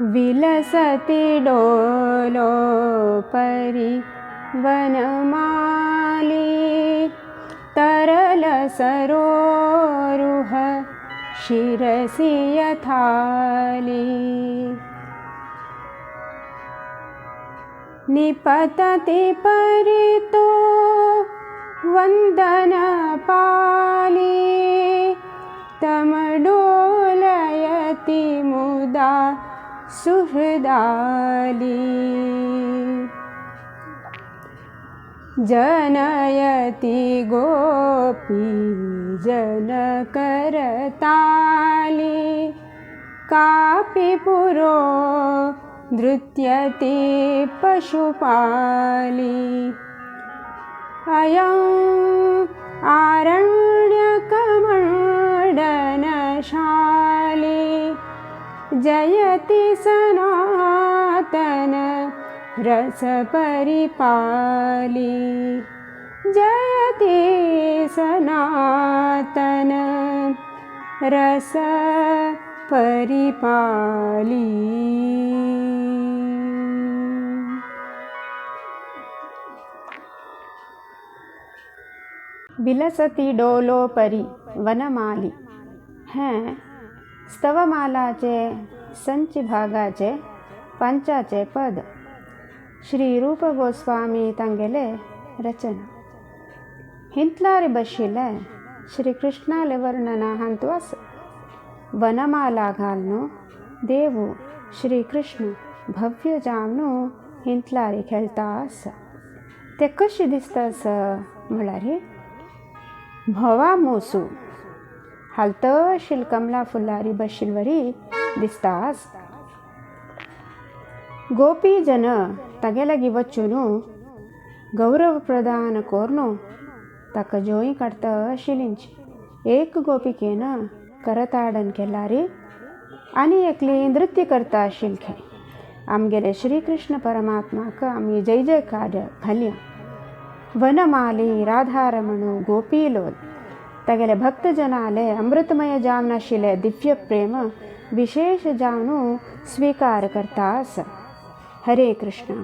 विलसति डोलोपरि वनमाली तरलसरोरुह शिरसि यथाली। निपतति परितो वन्दनपाली तमडोलयति मुदा सुहृदाली। जनयति गोपी जनकरताली कापि पुरो नृत्यति पशुपाली। अयं आरण्यकमण्डनशाली जयति सनातन रसपरिपाली। जयति सनातन रसपरिपाली। विलसती डोलोपरी वनमाली हें स्तवमालाचे संच भागाचे पंचाचे पद श्री रूप गोस्वामी तांगेले रचना. हिंतलारी बशिल्ले श्री कृष्णाले वर्णना हांतू आसा. वनमाला घालनु देवू श्री कृष्ण भव्य जावनु हिंतलारी खेळटा आसा. ते कशी दिसता आसा म्हळ्यार भोवा मोसू हालतशील कमला फुलारी बशिल्वरी दिसता आसा. गोपी जन तागे लागीं वचून गौरव प्रदान कोरून ताका जोय काडटा आशिल्लींची. एक गोपिकेन करताडन केल्यारी आनी एकली नृत्य करता आशिल्ली खंय. आमगेले श्रीकृष्ण परमात्माक आमी जय जयकार घालया. वनमाली राधारमणु गोपीलोल तागेले भक्तजनाले अमृतमय जावन आशिल्ले दिव्य प्रेम विशेष जावन स्वीकार करता आसा. हरे कृष्ण.